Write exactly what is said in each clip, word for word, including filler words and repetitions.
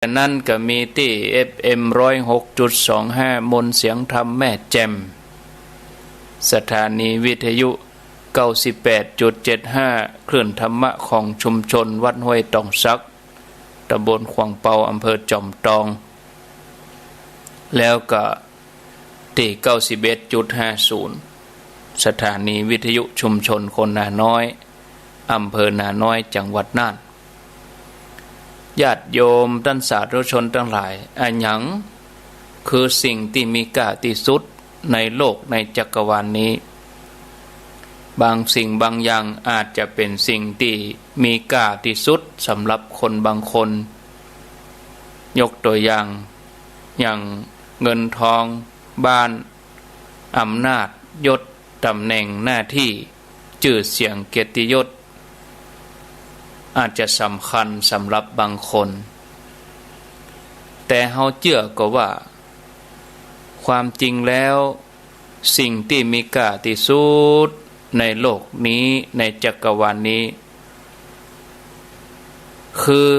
จากนั้นก็มีตี้ เอฟเอ็ม ร้อยหกจุดสองห้า มนต์เสียงธรรมแม่แจ่ม สถานีวิทยุ เก้าสิบแปดจุดเจ็ดห้า คลื่นธรรมะของชุมชนวัดห้วยตองสัก ตำบลขวางเปา อำเภอจอมตอง แล้วก็ตี้ เก้าสิบเอ็ดจุดห้าศูนย์ สถานีวิทยุชุมชนคนนาน้อย อำเภอนาน้อย จังหวัดน่าน ญาติโยมต้านสาธุชนตังหลาย อะหยังคือสิ่งตี้มีก้าตี้สุดในโลกในจักรวาลนี้ บางสิ่งบางอย่างอาจจะเป๋นสิ่งตี้มีก้าตี้สุดสำหรับคนบางคน ยกตั๋วอย่าง อย่างเงินทอง บ้าน อำนาจ ยศ ต๋ำแหน่งหน้าตี้ จื้อเสียง เกียรติยศ อาจจะสำคัญสำหรับบางคน แต่เฮาเจื้อก่อว่า ความจริงแล้ว สิ่งตี้มีก้าตี้สุดในโลกนี้ ในจักรวาลนี้ คือ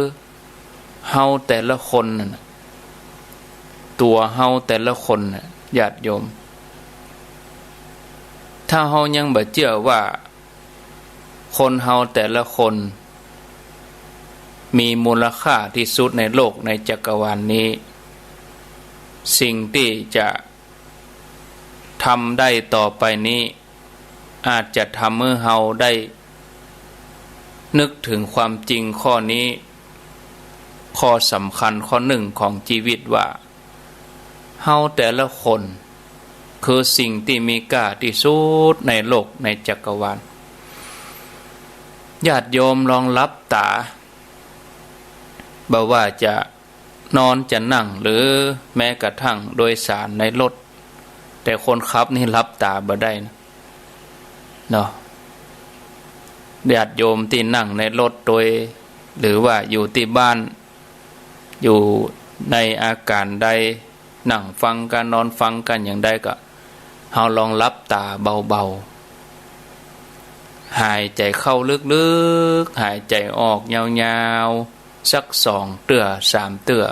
เฮาแต่ละคนนั่นน่ะ ตั๋วเฮาแต่ละคนน่ะ ญาติโยม ถ้าเฮายังบ่เจื้อว่า คนเฮาแต่ละคนมีมูลค่าตี้สุดในโลกในจักรวาลนี้ สิ่งตี้จะทำได้ต่อไปนี้ อาจจะทำหื้อเฮาได้นึกเถิงความจริงข้อนี้ ข้อสำคัญข้อนึ่งของจีวิตว่า เฮาแต่ละคนคือสิ่งตี้มีก้าตี้สุดในโลกในจักรวาล ญาติโยมลองหลับต๋า บ่ว่าจะนอนจะนั่งหรือแม้กระทั่งโดยสารในรถ แต่คนขับนี่หลับต๋าบ่ได้นะ เนาะ ญาติโยมตี้นั่งในรถโดย หรือว่าอยู่ตี้บ้าน อยู่ในอาก๋านใด นั่งฟังกั๋น นอนฟังกั๋นอย่างใดก็ เฮาลองหลับต๋าเบาๆ หายใจ๋เข้าลึกๆ หายใจ๋ออกยาวๆ สักสองเตื้อสามเตื้อ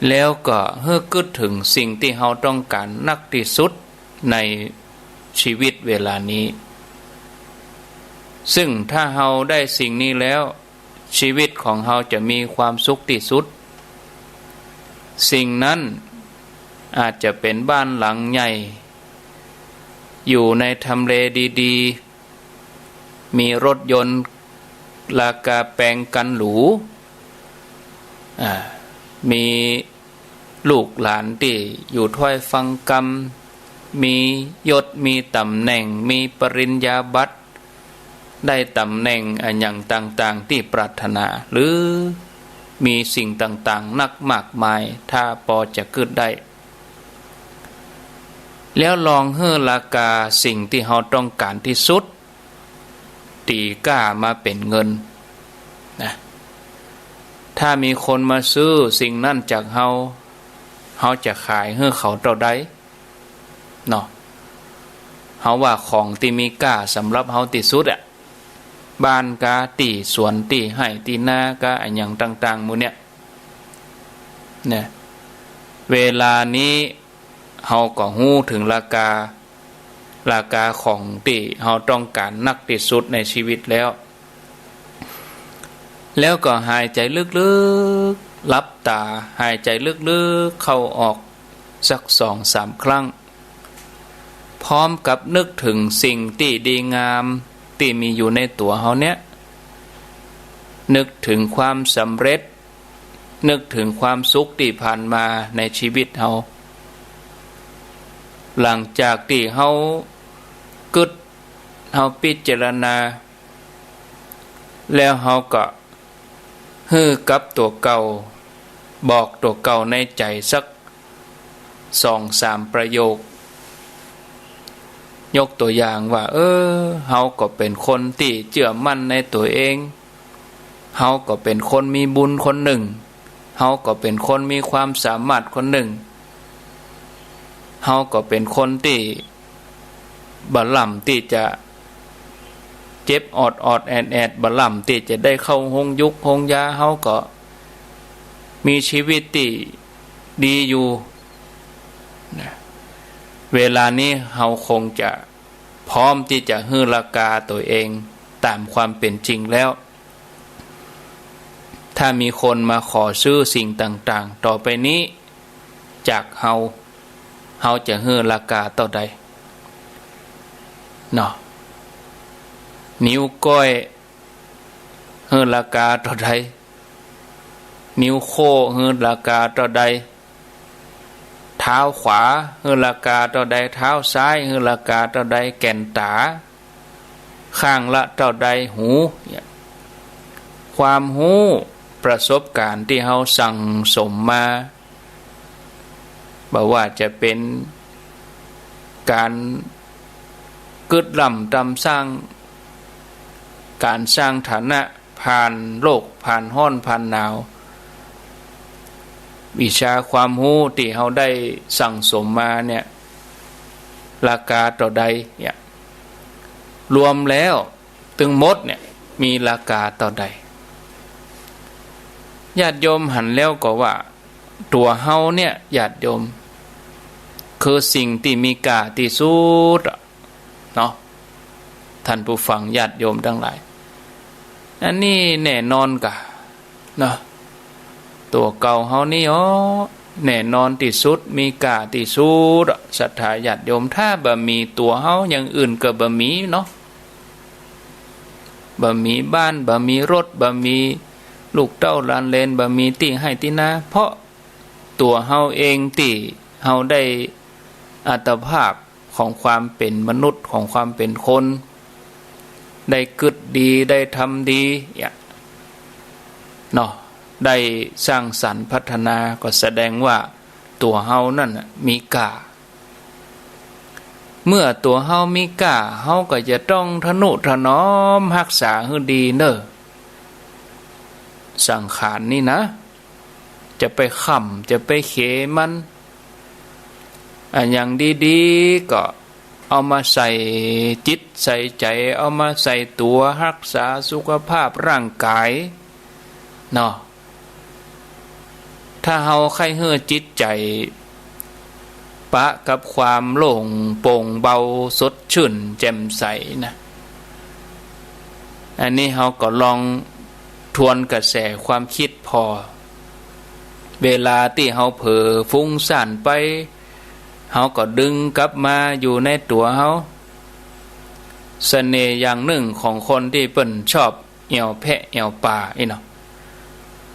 แล้วก็หื้อกึ๊ดเถิงสิ่งตี้เฮาต้องก๋านนักตี้สุดในจีวิตเวลานี้ ซึ่งถ้าเฮาได้สิ่งนี้แล้ว จีวิตของเฮาจะมีความสุขตี้สุด สิ่งนั้นอาจจะเป๋นบ้านหลังใหญ่ อยู่ในทำเลดีๆ มีรถยนต์ราคาแปงคันหรู อ่า มีลูกหลานตี้อยู่ถ้อยฟังกำ มียศ มีต๋ำแหน่ง มีปริญญาบัตร ได้ต๋ำแหน่งอะหยังต่างๆ ตี้ปรารถนา หรือมีสิ่งต่างๆ นักมากมาย ถ้าปอจะกึ๊ดได้ แล้วลองหื้อราคาสิ่งตี้เฮาต้องก๋านตี้สุด ตี๋ก้ามาเป๋นเงินนะ ถ้ามีคนมาซื้อสิ่งนั้นจากเฮา เฮาจะขายหื้อเขาเต้าใด เนาะ เฮาว่าของตี้มีก้าสำหรับเฮาตี้สุดอะ บ้านกา ตี้สวน ตี้ไฮ่ ตี้นา กา อะหยังต่างๆ หมู่เนี่ย เนี่ย เวลานี้เฮาก็ฮู้เถิงราคา ราคาของตี้เฮาต้องก๋านนักตี้สุดในจีวิตแล้ว แล้วก็หายใจ๋ลึกๆ หลับต๋า หายใจ๋ลึกๆ เข้าออกสักสองสามครั้ง พร้อมกับนึกเถิงสิ่งตี้ดีงามตี้มีอยู่ในตั๋วเฮาเนี่ย นึกเถิงความสำเร็จ นึกเถิงความสุขตี้ผ่านมาในจีวิตเฮา หลังจากตี้เฮากึ๊ด เฮาพิจารณา แล้วเฮาก็หื้อกับตั๋วเก่า บอกตั๋วเก่าในใจ๋สักสองสามประโยค ยกตั๋วอย่างว่า เออ เฮาก็เป๋นคนตี้เจื้อมั่นในตั๋วเอง เฮาก็เป๋นคนมีบุญคนนึ่ง เฮาก็เป๋นคนมีความสามารถคนนึ่ง เฮาก็เป๋นคนตี้บ่ล่ำตี้จะเจ็บออดๆ แอดๆ บ่ล่ำตี้จะได้เข้าโฮงยุกโฮงยา เฮาก็ มีชีวิตตี้ดีอยู่นะ เวลานี้เฮาคงจะพร้อมตี้จะหื้อราคาตั๋วเองต๋ามความเป๋นจริงแล้ว ถ้ามีคนมาขอซื้อสิ่งต่างๆ ต่อไปนี้จากเฮา เฮาจะหื้อราคาเต้าใดเนาะ นิ้วก้อย หื้อราคาเต้าใด นิ้วโค้ หื้อราคาเต้าใด เท้าขวา หื้อราคาเต้าใด เท้าซ้าย หื้อราคาเต้าใด แก่นต๋า ข้างละเต้าใด หู เนี่ย ความฮู้ ประสบการณ์ตี้เฮาสั่งสมมา บ่ว่าจะเป๋นก๋านกึ๊ดล้ำต๋ามสร้าง ก๋านสร้างฐานะ ผ่านโลก ผ่านฮ้อน ผ่านหนาว วิชาความฮู้ตี้เฮาได้สั่งสมมาเนี่ย ราคาเต้าใดเนี่ย รวมแล้วตึงหมดเนี่ย มีราคาเต้าใด ญาติโยมหันแล้วก็ว่า ตั๋วเฮาเนี่ย ญาติโยม คือสิ่งตี้มีค่าตี้สุดอะ เนาะ ท่านผู้ฟังญาติโยมตังหลาย อันนี้แน่นอนก่าเนาะ ตั๋วเก่าเฮานี่อ้อ แน่นอนตี้สุด มีค่าตี้สุดอะ ศรัทธาญาติโยม ถ้าบ่มีตั๋วเฮา อย่างอื่นก็บ่มีเนาะ บ่มีบ้าน บ่มีรถ บ่มีลูกเต้าหลานเหลน บ่มีตี้ไฮ่ตี้นา เพราะตั๋วเฮาเองตี้เฮาได้อัตภาพ ของความเป๋นมนุษย์ ของความเป๋นคน ได้กึ๊ดดี ได้ทำดี เนี่ย เนาะ ได้สร้างสรรค์พัฒนา ก็แสดงว่าตั๋วเฮานั่นน่ะมีค่า เมื่อตั๋วเฮามีค่า เฮาก็จะต้องทะนุถนอมฮักษาหื้อดีเน่อ สังขารนี่นะ จะไปค้ำ จะไปเขมัน อะหยังดีๆ ก็เอามาใส่จิตใส่ใจ๋ เอามาใส่ตั๋ว ฮักษาสุขภาพร่างก๋ายเนาะ ถ้าเฮาใค่หื้อจิตใจ๋ปะกับความโล่งโป่งเบา สดชื่นแจ่มใสนะ อันนี้เฮาก็ลองทวนกระแสความกึ๊ดผ่อ เวลาตี้เฮาเผลอฟุ้งซ่านไป เฮาก็ดึงกลับมาอยู่ในตั๋วเฮา เสน่ห์อย่างนึ่งของคนตี้เปิ้นชอบแอ่วแพะแอ่วป่าอี้เนาะ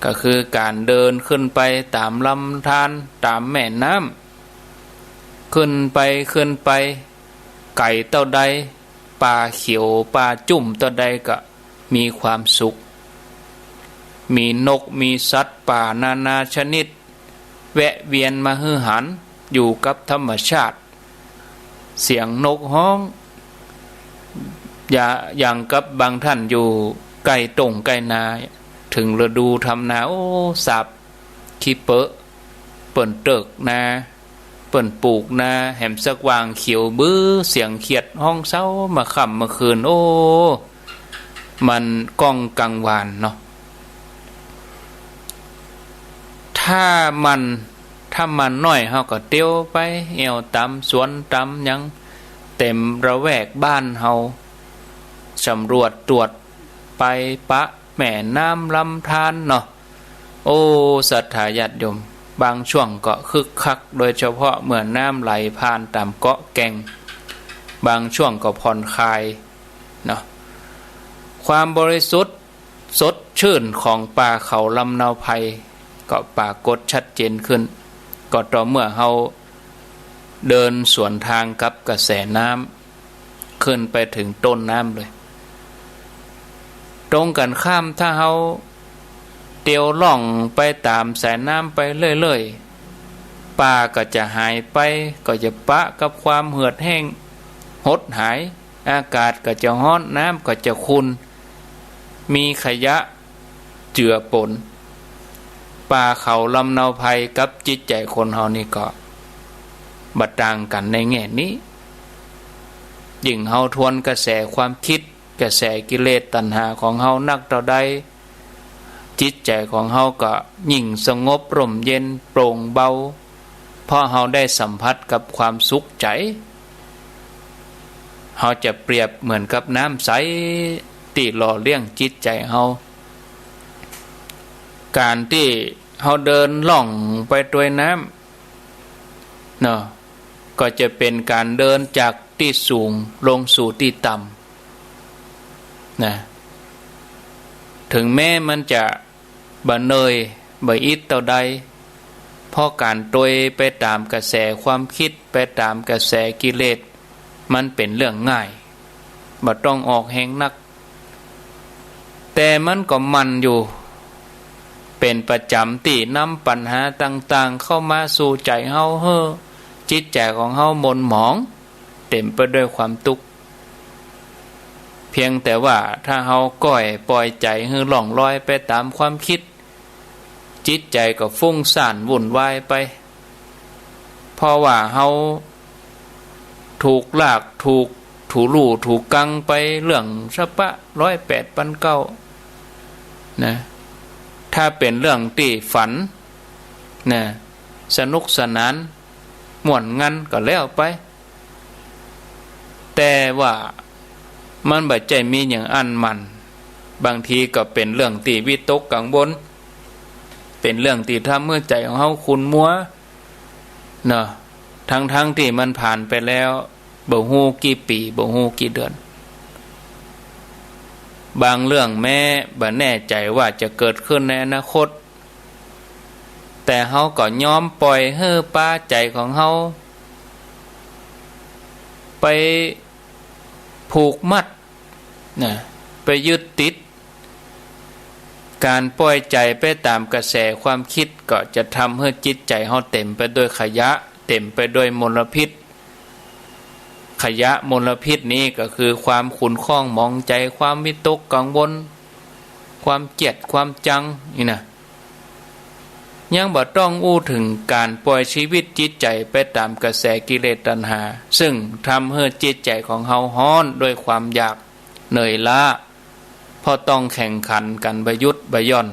ก็คือก๋านเดินขึ้นไปต๋ามลำธาร ต๋ามแม่น้ำ ขึ้นไป ขึ้นไป ไก๋เต้าใด ป่าเขียว ป่าจุ้มเต้าใดก็มีความสุข มีนก มีสัตว์ป่านานาชนิด แวะเวียนมาหื้อหัน อยู่กับธรรมชาติ เสียงนกฮ้อง อย่า อย่างกับบางท่านอยู่ใก้ต้งใก้นา เถิงฤดูทำนา โอ้ สาบขี้เปอะ เปิ้นเติกนา เปิ้นปูกนา แหมสักว่างเขียวบื้อ เสียงเขียดฮ้องเซ้าเมื่อค่ำเมื่อคืน โอ้ มันก้องกังวานเนาะ ถ้ามัน ถ้ามันน้อย เฮาก็เตียวไปแอ่วต๋ามสวนต๋ามหยัง เต๋มละแวกบ้านเฮา สำรวจตรวจไปปะแม่น้ำลำธารเนาะ โอ้ ศรัทธาญาติโยม บางช่วงก็คึกคัก โดยเฉพาะเมื่อน้ำไหลผ่านต๋ามเกาะแก่ง บางช่วงก็ผ่อนคลายเนาะ ความบริสุทธิ์สดชื่นของป่าเขาลำเนาไพรก็ปรากฏชัดเจนขึ้น ก็ต่อเมื่อเฮาเดินสวนทางกับกระแสน้ำ ขึ้นไปเถิงต้นน้ำเลย ตรงกั๋นข้าม ถ้าเฮาเตียวล่องไปต๋ามสายน้ำไปเรื่อยๆ ป่าก็จะหายไป ก็จะปะกับความเหือดแห้งหดหาย อากาศก็จะฮ้อน น้ำก็จะขุ่น มีขยะเจือปน ป่าเขาลำเนาไพรกับจิตใจ๋คนเฮานี่ก็บ่ต่างกั๋นในแง่นี้ ยิ่งเฮาทวนกระแสความกึ๊ด กระแสกิเลสตัณหาของเฮานักเต้าใด จิตใจ๋ของเฮาก็ยิ่งสงบร่มเย็นโปร่งเบา เพราะเฮาได้สัมผัสกับความสุขใจ๋ เฮาจะเปรียบเหมือนกับน้ำใสตี้หล่อเลี้ยงจิตใจ๋เฮา ก๋านตี้เฮาเดินล่องไปตวยน้ำเนาะ ก็จะเป๋นก๋านเดินจากตี้สูงลงสู่ตี้ต่ำนะ เถิงแม้มันจะบ่เหนื่อยบ่อิดเต้าใด เพราะก๋านตวยไปต๋ามกระแสความกึ๊ด ไปต๋ามกระแสกิเลส มันเป๋นเรื่องง่าย บ่ต้องออกแฮงนัก แต่มันก็หมั้นอยู่เป๋นประจ๋ำตี้นำปัญหาต่างๆ เข้ามาสู่ใจ๋เฮา หื้อจิตใจ๋ของเฮาหม่นหมอง เต๋มไปด้วยความตุ๊กข์ เพียงแต่ว่าถ้าเฮาก้อยปล่อยใจ๋หื้อล่องลอยไปต๋ามความกึ๊ด จิตใจ๋ก็ฟุ้งซ่านวุ่นวายไป เพราะว่าเฮาถูกลาก ถูก ถูลู่ ถูกกังไปเรื่องสะปะร้อยแปดปันเก้านะ ถ้าเป๋นเรื่องตี้ฝันนะ สนุกสนาน ม่วนงันก็แล้วไป แต่ว่ามันบ่ใจ้มีหยังอั้นหมั้น บางทีก็เป๋นเรื่องตี้วิตกกังวล เป๋นเรื่องตี้ทำหื้อใจ๋ของเฮาขุ่นมัวเนาะ ทั้งๆ ตี้มันผ่านไปแล้วบ่ฮู้กี่ปี๋ บ่ฮู้กี่เดือน บางเรื่องแม้บ่แน่ใจ๋ว่าจะเกิดขึ้นในอนาคต แต่เฮาก็ยอมปล่อยหื้อปาใจ๋ของเฮาไปผูกมัดนะ ไปยึดติด ก๋านปล่อยใจ๋ไปต๋ามกระแสความกึ๊ด ก็จะทำหื้อจิตใจ๋เฮาเต๋มไปด้วยขยะ เต๋มไปด้วยมลพิษ ขยะมลพิษนี้ก็คือความขุ่นข้องหมองใจ๋ ความวิตกกังวล ความเกียด ความจัง นี่นะ ยังบ่ต้องอู้เถิงก๋านปล่อยชีวิตจิตใจ๋ไปต๋ามกระแสกิเลสตัณหา ซึ่งทำหื้อจิตใจ๋ของเฮาฮ้อนด้วยความอยาก เหนื่อยล้า เพราะต้องแข่งขันกั๋นบ่หยุดบ่หย่อน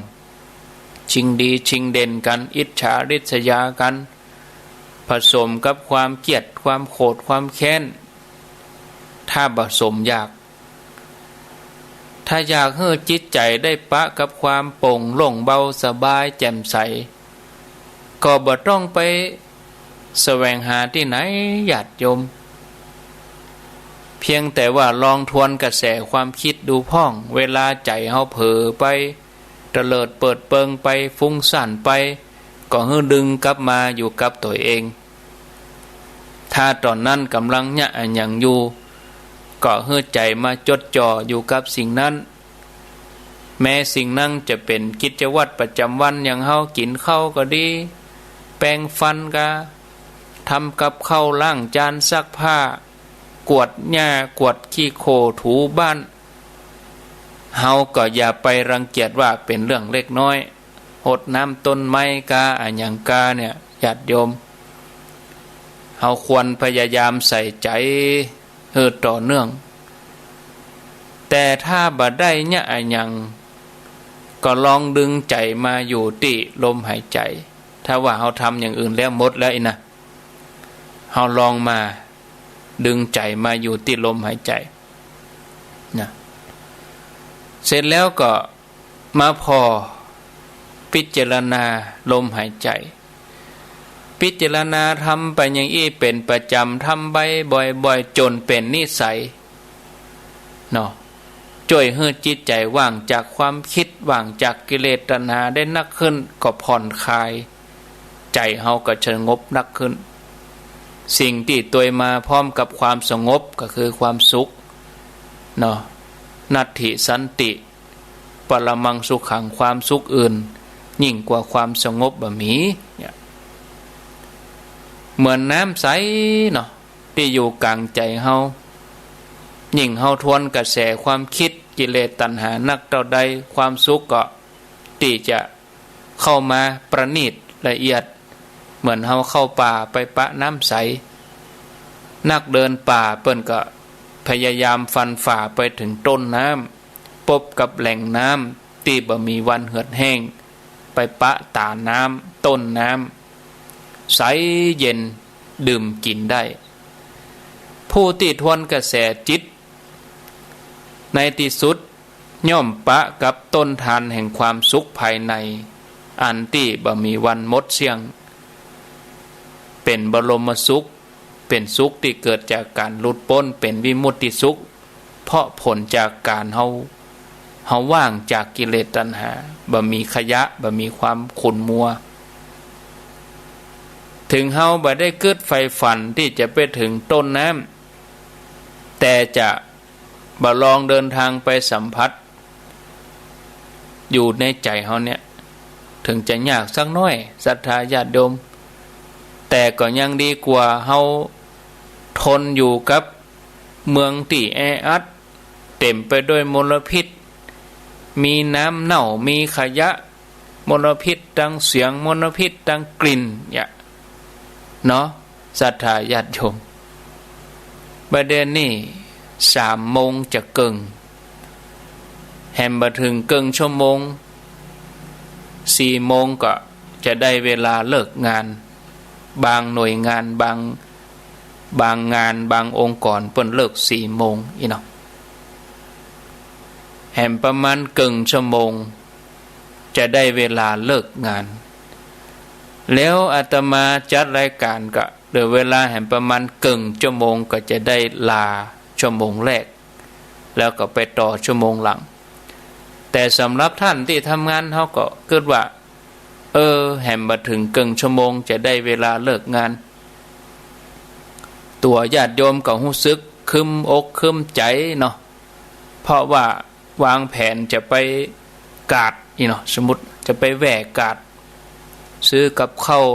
ชิงดีชิงเด่นกั๋น อิจฉาริษยากั๋น ผสมกับความเกียด ความโขด ความแค้น ถ้าบ่สมอยาก ถ้าอยากหื้อจิตใจ๋ได้ปะกับความโป่งโล่งเบาสบายแจ่มใส ก็บ่ต้องไปแสวงหาตี้ไหน ญาติโยม เพียงแต่ว่าลองทวนกระแสความกึ๊ดดูพ่อง เวลาใจ๋เฮาเผลอไป เตลิดเปิดเปิงไป ฟุ้งซ่านไป ก็หื้อดึงกลับมาอยู่กับตั๋วเอง ถ้าต๋อนนั้นก่ำลังเยียะอะหยังอยู่ ก็หื้อใจ๋มาจดจ่ออยู่กับสิ่งนั้น แม้สิ่งนั้นจะเป๋นกิจวัตรประจ๋ำวัน อย่างเฮากิ๋นข้าวก็ดี แปรงฟันกา ทำกับข้าว ล้างจาน ซักผ้า กวาดหญ้า กวาดขี้โคลน ถูบ้าน เฮาก็อย่าไปรังเกียจว่าเป๋นเรื่องเล็กน้อย ฮดน้ำต้นไม้กา อะหยังกาเนี่ย ญาติโยม เฮาควรพยายามใส่ใจ๋หื้อต่อเนื่อง แต่ถ้าบ่ได้เยียะอะหยัง ก็ลองดึงใจ๋มาอยู่ตี้ลมหายใจ๋ ถ้าว่าเฮาทำอย่างอื่นแล้วหมดแล้วอี้นะ เฮาลองมาดึงใจ๋มาอยู่ตี้ลมหายใจ๋นะ เสร็จแล้วก็มาผ่อพิจารณาลมหายใจ๋ พิจารณาทำไปอย่างอี้เป๋นประจ๋ำ ทำบ่อยๆ จ๋นเป๋นนิสัยเนาะ จ้วยหื้อจิตใจ๋ว่างจากความกึ๊ด ว่างจากกิเลสตัณหาได้นักขึ้น ก็ผ่อนคลาย ใจ๋เฮาก็สงบนักขึ้น สิ่งตี้ตวยมาพร้อมกับความสงบก็คือความสุขเนาะ นัตถิสันติ ปรมังสุขัง ความสุขอื่นยิ่งกว่าความสงบบ่มีเนี่ย เหมือนน้ำใสเนาะ ตี้อยู่ก๋างใจ๋เฮา ยิ่งเฮาทวนกระแสความกึ๊ด กิเลสตัณหานักเต้าใด ความสุขก็ตี้จะเข้ามาประณีตละเอียด เหมือนเฮาเข้าป่าไปปะน้ำใส นักเดินป่าเปิ้นก็พยายามฟันฝ่าไปเถิงต้นน้ำ ปบกับแหล่งน้ ำตี้บ่มีวันเหือดแห้ง ไปปะต๋าน้ำ ต้นน้ำ ใสเย็น ดื่มกิ๋นได้ ผู้ตี้ทวนกระแสจิต ในตี้สุด ย่อมปะกับต้นทานแห่งความสุขภายใน อันตี้บ่มีวันหมดเสี้ยง เป๋นบรมสุข เป๋นสุขตี้เกิดจากก๋านหลุดป๊น เป๋นวิมุตติสุข เพราะผลจากก๋านเฮา เฮาว่างจากกิเลสตัณหา บ่มีขยะ บ่มีความขุ่นมัว เถิงเฮาบ่ได้กึ๊ดใฝ่ฝันตี้จะไปเถิงต้นน้ำ แต่จะบ่ลองเดินทางไปสัมผัส อยู่ในใจ๋เฮาเนี่ย เถิงจะยากสักหน้อย ศรัทธาญาติโยม แต่ก็ยังดีกว่าเฮาทนอยู่กับเมืองตี้แออัด เต๋มไปด้วยมลพิษ มีน้ำเน่า มีขยะ มลพิษตางเสียง มลพิษตางกลิ่น เนี่ย เนาะ ศรัทธาญาติโยม บ่าเดี่ยวนี้สามโมงจะเกิ่ง แหมบ่เถิงเกิ่งชั่วโมง สี่โมงก็จะได้เวลาเลิกงาน บางหน่วยงาน บาง บางงาน บางองค์กรเปิ้นเลิกสี่โมงอี้เนาะ แหมประมาณเกิ่งชั่วโมง จะได้เวลาเลิกงาน แล้วอาตมาจัดรายก๋านก็เหลือเวลาแหมประมาณเกิ่งชั่วโมง ก็จะได้ลาชั่วโมงแรก แล้วก็ไปต่อชั่วโมงหลัง แต่สำหรับต้านตี้ทำงาน เฮาก็กึ๊ดว่า เออ แหมบ่เถิงเกิ่งชั่วโมง จะได้เวลาเลิกงาน ตั๋วญาติโยมก็ฮู้สึกครึ้มอกครึ้มใจ๋เนาะ เพราะว่าวางแผนจะไปก๋าดอี้เนาะ สมมุติจะไปแว่ก๋าด ซื้อกับข้าว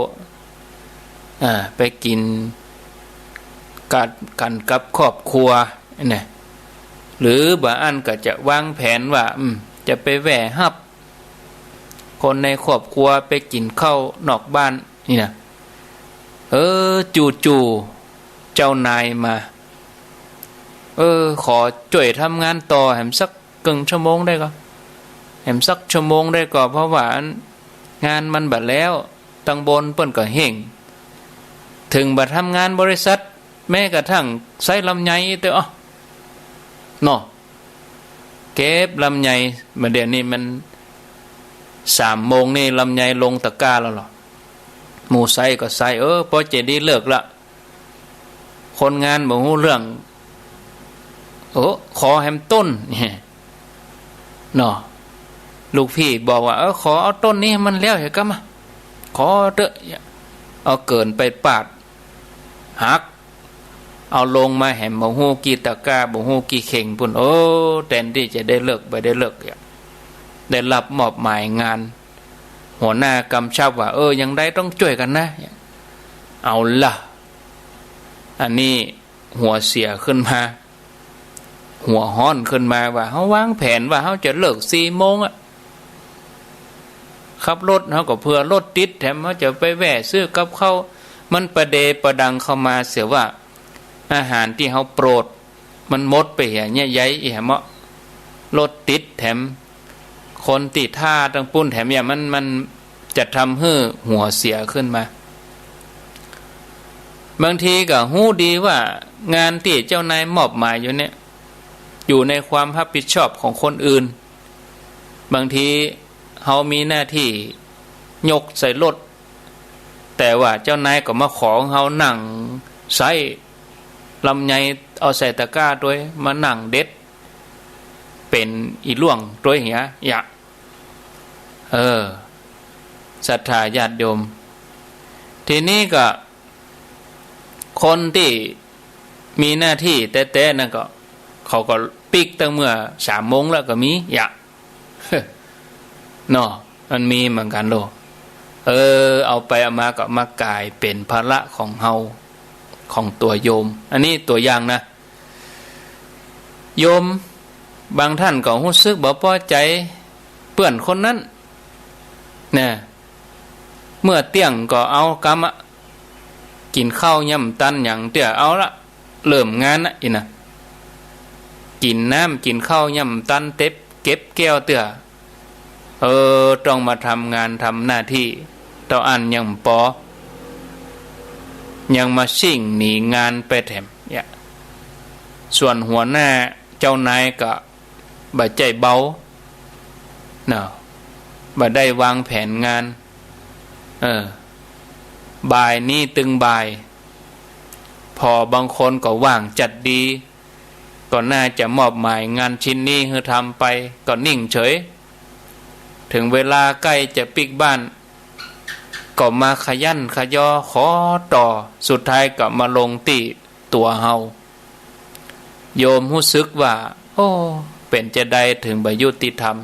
อ่า ไปกิ๋นก๋าดกั๋นกับครอบครัวเนี่ย หรือบ่อั้นก็จะวางแผนว่า อืม จะไปแว่ฮับคนในครอบครัวไปกิ๋นข้าวนอกบ้านนี่นะ เออ จู่ๆ เจ้านายมา เออ ขอจ้วยทำงานต่อแหมสักเกิ่งชั่วโมงได้ก่อ แหมสักชั่วโมงได้ก่อ เพราะว่าอันงานมันบ่แล้ว ตังบนเปิ้นก็เฮ่ง เถิงบ่ทำงานบริษัท แม้กระทั่งไซร้ลำไยเต๊อะ อ้อ เนาะ เก็บลำไย บ่าเดี่ยวนี้มันสามโมงนี่ลำไยลงตะกร้าแล้วเหรอ หมู่ไซร้ก็ไซร้ เออ ปอจะดีเลิกละ คนงานบ่ฮู้เรื่อง โอ้ ขอแหมต้นเนี่ย เนาะ ลูกพี่บอกว่า เออ ขอเอาต้นนี้มันแล้วเหียก่ำอะ ขอเต๊อะ เอาเกิ่นไปปาด หัก เอาลงมาแหมบ่ฮู้กี่ตะกร้า บ่ฮู้กี่เข่งปู้น โอ้ แตนตี้จะได้เลิก บ่ได้เลิก ได้รับมอบหมายงาน หัวหน้ากำชับว่า เออ ยังไดต้องจ้วยกั๋นนะ เอาละ อันนี้หัวเสียขึ้นมา หัวฮ้อนขึ้นมาว่า เฮาวางแผนว่าเฮาจะเลิกสี่โมงอะ ขับรถเฮาก็เผื่อรถติด แถมเฮาจะไปแว่ซื้อกับข้าว มันประเดประดังเข้ามาเสียว่า อาหารตี้เฮาโปรด มันหมดไปเหีย เยียะใยอี้แหมเนาะ รถติด แถมคนตี้ท่าตังปู้น แถมเยียะ มัน มันจะทำหื้อหัวเสียขึ้นมา บางทีก็ฮู้ดีว่างานตี้เจ้านายมอบหมายอยู่เนี่ย อยู่ในความรับผิดชอบของคนอื่น บางทีเฮามีหน้าตี้ยกใส่รถ แต่ว่าเจ้านายก็มาขอเฮานั่งไซร้ลำไย เอาใส่ตะกร้าตวย มานั่งเด็ด เป๋นอี่ล่วงตวยเหีย เยียะ เออ ศรัทธาญาติโยม ทีนี้ก็ คนตี้มีหน้าตี้แต๊ๆ นั่นก็ เขาก็ปิ๊กตั้งเมื่อสามโมงแล้วก็มี เยียะ เนาะ มันมีเหมือนกั๋นโล เออ เอาไปเอามาก็มากลายเป๋นภาระของเฮา ของตั๋วโยม อันนี้ตั๋วอย่างนะ โยมบางต้านก็ฮู้สึกบ่ปอใจ๋เปื้อนคนนั้น นะ เมื่อเตี้ยงก็เอากำอะ กิ๋นข้าวยังบ่ตันหยังเตื้อ เอาละ เริ่มงานละ อี้นะ กิ๋นน้ำกิ๋นข้าวยังบ่ตันเต็บ เก็บแก้วเตื้อ เออ ต้องมาทำงานทำหน้าตี้ เต้าอั้นยังบ่ปอ ยังมาซิ่งหนีงานไปแถมเนี่ย ส่วนหัวหน้าเจ้านายก็บ่ใจ้เบาเนาะ บ่ได้วางแผนงาน เออ บ่ายนี้ตึงบ่าย ผ่อบางคนก็ว่างจัดดี ก็น่าจะมอบหมายงานชิ้นนี้หื้อทำไป ก็นิ่งเฉย เถิงเวลาใก้จะปิ๊กบ้าน ก็มาขยั้นขยอขอต่อ สุดท้ายก็มาลงตี้ตั๋วเฮา โยมฮู้สึกว่า โอ้ เป๋นจาใดเถิงบ่ยุติธรรม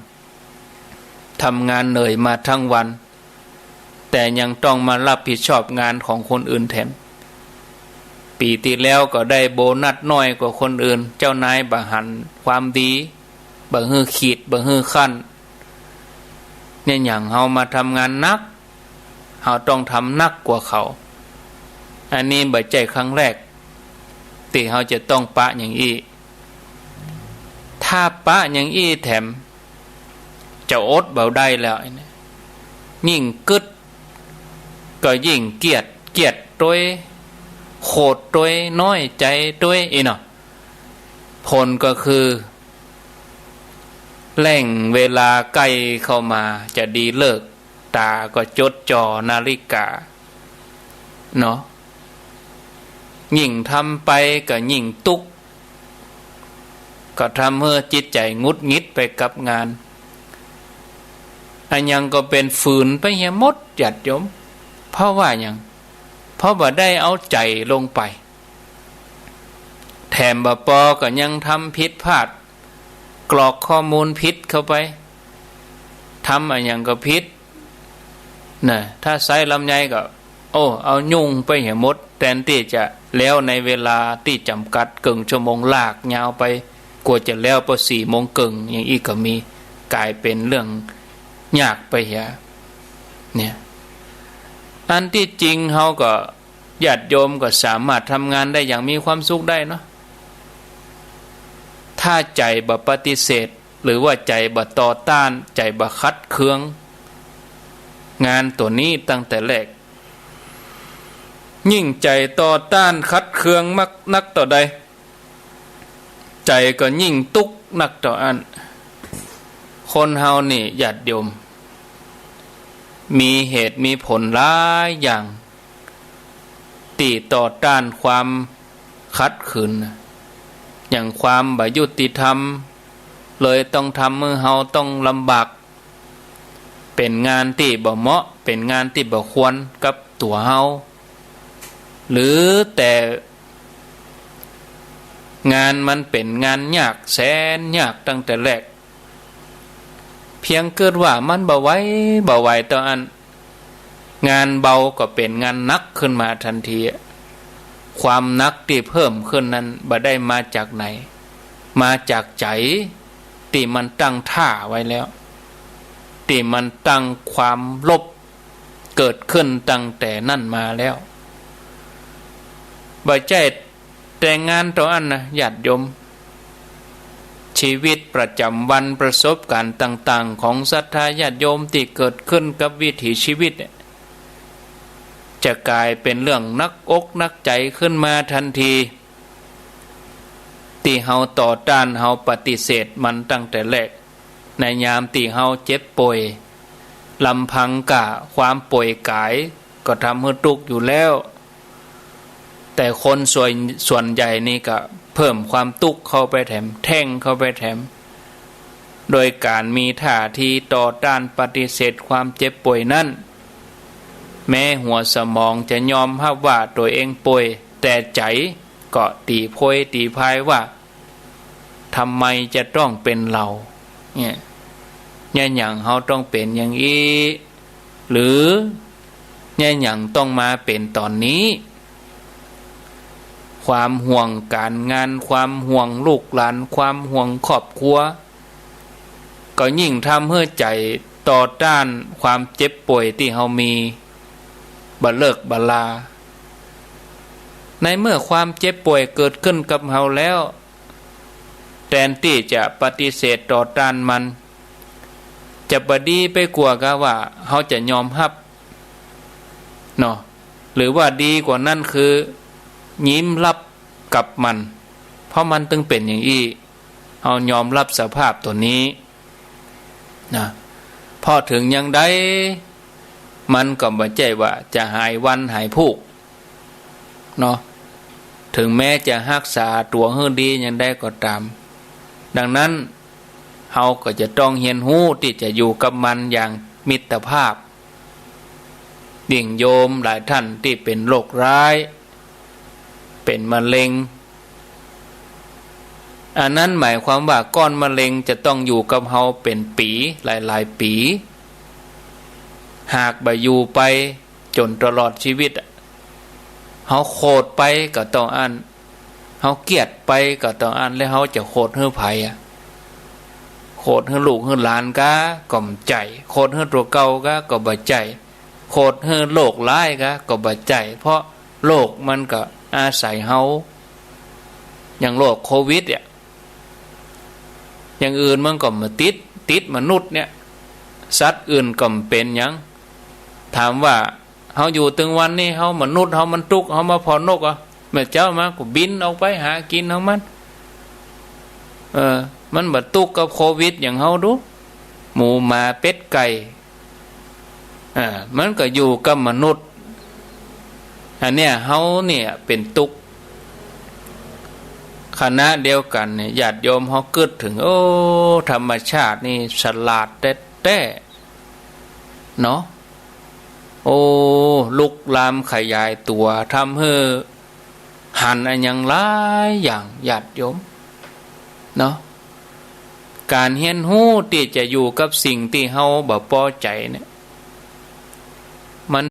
ทำงานเหนื่อยมาทั้งวัน แต่ยังต้องมารับผิดชอบงานของคนอื่นแถม ปี๋ตี้แล้วก็ได้โบนัสน้อยกว่าคนอื่น เจ้านายบ่หันความดี บ่หื้อขีด บ่หื้อขั้น เนี่ย อย่างเฮามาทำงานหนัก เฮาต้องทำหนักกว่าเขา อันนี้บ่ใจ้ครั้งแรก ตี้เฮาจะต้องปะอย่างอี้ ถ้าปะอย่างอี้แถม จะอดบ่ได้แล้ว ยิ่งกึ๊ดก็ยิ่งเกียจ เกียจตวย โขดตวย น้อยใจ๋ตวย อี้เนาะ ผลก็คือ เร่งเวลาใก้เข้ามา จะดีเลิก ต๋าก็จดจ่อนาฬิกา เนาะ ยิ่งทำไปก็ยิ่งตุ๊กข์ ก็ทำหื้อจิตใจ๋หงุดหงิดไปกับงาน อะหยังก็เป๋นฝืนไปเหียหมด ญาติโยม เพราะว่าหยัง เพราะบ่ได้เอาใจ๋ลงไป แถมบ่ปอก็ยังทำผิดพลาด กรอกข้อมูลผิดเข้าไป ทำอะหยังก็ผิด น่ะ ถ้าใส้ลำไยก็ โอ้ เอายุ่งไปเหียหมด แตนตี้จะแล้วในเวลาตี้จ๋ำกัดเกิ่งชั่วโมง ลากยาวไป กว่าจะแล้วปอสี่โมงเกิ่ง อย่างอี้ก็มี ก๋ายเป๋นเรื่องยากไปเหีย เนี่ย อันตี้จริงเฮาก็ ญาติโยมก็สามารถทำงานได้อย่างมีความสุขได้เนาะ ถ้าใจ๋บ่ปฏิเสธ หรือว่าใจ๋บ่ต่อต้าน ใจ๋บ่ขัดเคือง งานตั๋วนี้ตั้งแต่แรก ยิ่งใจ๋ต่อต้านขัดเคืองมากนักเต้าใด ใจ๋ก็ยิ่งตุ๊กข์นักเต้าอั้น คนเฮานี่ญาติโยม มีเหตุมีผลหลายอย่าง ตี้ต่อต้านความขัดขืน อย่างความบ่ยุติธรรม เลยต้องทำหื้อเฮาต้องลำบาก เป๋นงานตี้บ่เหมาะ เป๋นงานตี้บ่ควรกับตั๋วเฮา หรือแต่งานมันเป๋นงานยากแสนยากตั้งแต่แรก เพียงกึ๊ดว่ามันบ่ไหว บ่ไหวเต้าอั้น งานเบาก็เป๋นงานหนักขึ้นมาทันที ความหนักตี้เพิ่มขึ้นนั้นบ่ได้มาจากไหน มาจากใจ๋ตี้มันตั้งท่าไว้แล้ว ตี้มันตั้งความลบเกิดขึ้นตั้งแต่นั้นมาแล้ว บ่ใจ้แต่งานเต้าอั้นนะญาติโยม ชีวิตประจ๋ำวัน ประสบก๋ารณ์ต่างๆ ของศรัทธาญาติโยมตี้เกิดขึ้นกับวิถีชีวิตเนี่ย จะก๋ายเป๋นเรื่องหนักอกหนักใจ๋ขึ้นมาทันที ตี้เฮาต่อต้าน เฮาปฏิเสธมันตั้งแต่แรก ในยามตี้เฮาเจ็บป่วย ลำพังก้าความป่วยก๋ายก็ทำหื้อตุ๊กข์อยู่แล้ว แต่คนส่วน ส่วนใหญ่นี่ก็เพิ่มความตุ๊กข์เข้าไปแถม แท่งเข้าไปแถม โดยก๋านมีท่าทีต่อต้านปฏิเสธความเจ็บป่วยนั้น แม้หัวสมองจะยอมฮับว่าตั๋วเองป่วย แต่ใจ๋ก็ตี๋โพยตี๋พายว่า ทำไมจะต้องเป๋นเฮา เนี่ย เยียะหยังเฮาต้องเป๋นอย่างอี้ หรือเยียะหยังต้องมาเป๋นต๋อนนี้ ความห่วงก๋ารงาน ความห่วงลูกหลาน ความห่วงครอบครัว ก็ยิ่งทำหื้อใจ๋ต่อต้านความเจ็บป่วยตี้เฮามีบ่เลิกบ่ลา ในเมื่อความเจ็บป่วยเกิดขึ้นกับเฮาแล้ว แตนตี้จะปฏิเสธต่อต้านมัน จะบ่ดีไปกว่ากับว่าเฮาจะยอมฮับ เนาะ หรือว่าดีกว่านั้นคือยิ้มฮับกับมัน เพราะมันตึงเป๋นอย่างอี้ เฮายอมฮับสภาพตั๋วนี้นะ เพราะเถิงอย่างใดมันก็บ่ใจ้ว่าจะหายวันหายพูก เนาะ เถิงแม้จะฮักษาตั๋วหื้อดีอย่างใดก็ต๋าม ดังนั้น เฮาก็จะต้องเฮียนฮู้ตี้จะอยู่กับมันอย่างมิตรภาพ ยิ่งโยมหลายท่านตี้เป๋นโรคร้าย เป๋นมะเร็ง อันนั้นหมายความว่าก้อนมะเร็งจะต้องอยู่กับเฮาเป๋นปี๋หลายๆ ปี๋ หากบ่อยู่ไปจ๋นตลอดจีวิตอะ เฮาโขดไปก็เต้าอั้น เฮาเกลียดไปก็เต้าอั้น แล้วเฮาจะโขดหื้อใผอะ โขดหื้อลูกหื้อหลานกา ก็บ่ใจ้ โขดหื้อตั๋วเก่ากา ก็บ่ใจ้ โขดหื้อโรคร้ายกา ก็บ่ใจ้ เพราะโรคมันก็อาศัยเฮา อย่างโรคโควิดเนี่ย อย่างอื่นมันก็บ่ติด ติดมนุษย์เนี่ย สัตว์อื่นก็บ่เป๋นหยัง ถามว่า เฮาอยู่ตึงวันนี้ เฮามนุษย์ เฮามันตุ๊ก เฮามาผ่อนนกอะ มื้อเจ๊ามาก็บินออกไปหากิ๋นของมัน เออ มันบ่ตุ๊กกับโควิดอย่างเฮาดู หมูหมาเป็ดไก่ อ่า มันก็อยู่กับมนุษย์ อันเนี้ย เฮาเนี่ยเป๋นตุ๊ก ขณะเดียวกั๋นเนี่ย ญาติโยมเฮากึ๊ดเถิง โอ้ ธรรมชาตินี่ฉลาดแต๊ๆ เนาะ โอ้ ลุกลามขยายตั๋ว ทำหื้อหันอะหยังหลายอย่าง ญาติโยม เนาะ ก๋านเฮียนฮู้ตี้จะอยู่กับสิ่งตี้เฮาบ่ปอใจ๋เนี่ย มัน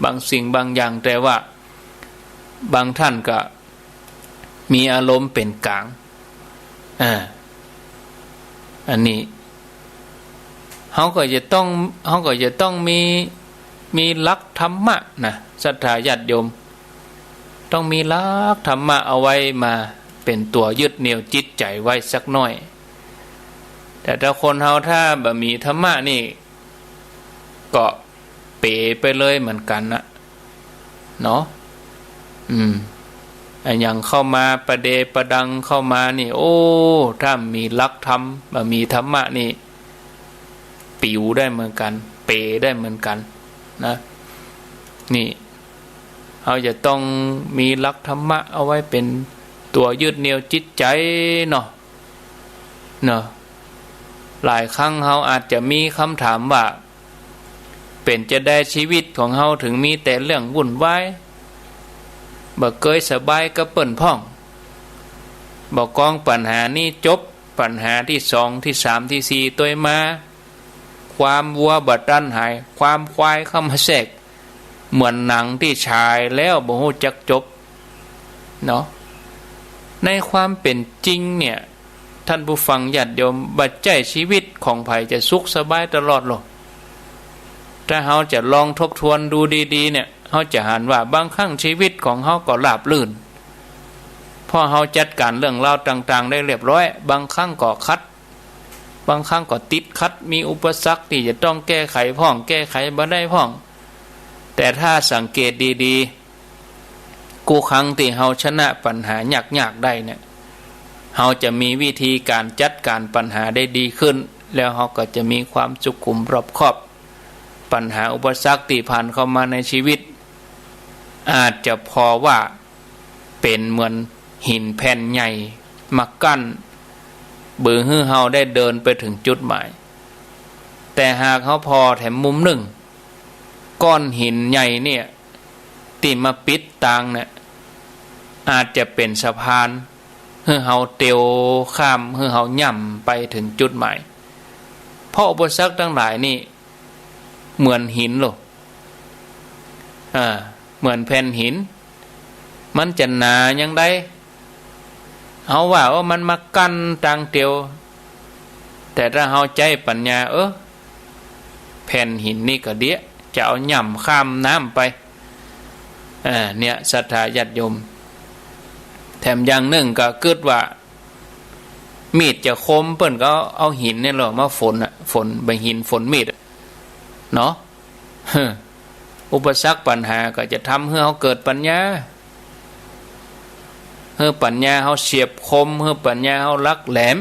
บางสิ่งบางอย่าง แต่ว่าบางท่านก็มีอารมณ์เป๋นก๋าง อ่า อันนี้ เฮาก็จะต้อง เฮาก็จะต้องมี มีหลักธรรมะนะ ศรัทธาญาติโยม ต้องมีหลักธรรมะเอาไว้มาเป๋นตั๋วยึดเหนี่ยวจิตใจ๋ไว้สักหน้อย แต่ถ้าคนเฮาถ้าบ่มีธรรมะนี่ ก็เป๋ไปเลยเหมือนกั๋นนะ เนาะ อืม อะหยังเข้ามาประเดประดังเข้ามานี่ โอ้ ถ้าบ่มีหลักธรรม บ่มีธรรมะนี่ ปิ๋วได้เหมือนกั๋น เป๋ได้เหมือนกั๋นนะ นี่ เฮาจะต้องมีหลักธรรมะเอาไว้เป๋นตั๋วยึดเหนี่ยวจิตใจ๋เนาะ เนาะ หลายครั้งเฮาอาจจะมีกำถามว่า เป๋นจาใดจีวิตของเฮาเถิงมีแต่เรื่องวุ่นวาย บ่เกยสบายกับเปิ้นพ่อง บ่กองปัญหานี้จบ ปัญหาตี้สอง ตี้สาม ตี้สี่ ตวยมา ความวัวบ่ตันหาย ความควายเข้ามาแทรก เหมือนหนังตี้ฉายแล้วบ่ฮู้จักจบ เนาะ ในความเป๋นจริงเนี่ย ท่านผู้ฟังญาติโยม บ่ใจ้จีวิตของใผจะสุขสบายตลอดหรอก ถ้าเฮาจะลองทบทวนดูดีๆ เนี่ย เฮาจะหันว่าบางครั้งจีวิตของเฮาก็ราบรื่น เพราะเฮาจัดก๋านเรื่องราวต่างๆ ได้เรียบร้อย บางครั้งก็ขัด บางครั้งก็ติดขัด มีอุปสรรคตี้จะต้องแก้ไขพ่อง แก้ไขบ่ได้พ่อง แต่ถ้าสังเกตดีๆ กู้ครั้งตี้เฮาชนะปัญหายากๆ ได้เนี่ย เฮาจะมีวิธีก๋านจัดก๋านปัญหาได้ดีขึ้น แล้วเฮาก็จะมีความสุขุมรอบคอบ ปัญหาอุปสรรคตี้ผ่านเข้ามาในชีวิต อาจจะผ่อว่าเป๋นเหมือนหินแผ่นใหญ่มากั้น บ่หื้อเฮาได้เดินไปเถิงจุดหมาย แต่หากเฮาผ่อแถมมุมนึ่ง ก้อนหินใหญ่เนี่ย ตี้มาปิดตางเนี่ย อาจจะเป๋นสะพาน หื้อเฮาเตียวข้าม หื้อเฮาย่ำไปเถิงจุดหมาย เพราะอุปสรรคตังหลายนี่ เหมือนหินโล อ่า เหมือนแผ่นหิน มันจะหนายังได เฮาว่า โอ้ มันมากั้นตางเตียว แต่ถ้าเฮาใจ๊ปัญญา เออ แผ่นหินนี่ก็เดียะ จะเอาย่ำข้ามน้ำไป อ่า เนี่ย ศรัทธาญาติโยม แถมอย่างนึ่งก็กึ๊ดว่า มีดจะคม เปิ้นก็เอาหินเนี่ยแหละมาฝนน่ะ ฝน ใบหินฝนมีดอะ เนาะ อุปสรรคปัญหาก็จะทำหื้อเฮาเกิดปัญญา หื้อปัญญาเฮาเฉียบคม หื้อปัญญาเฮาหลักแหลม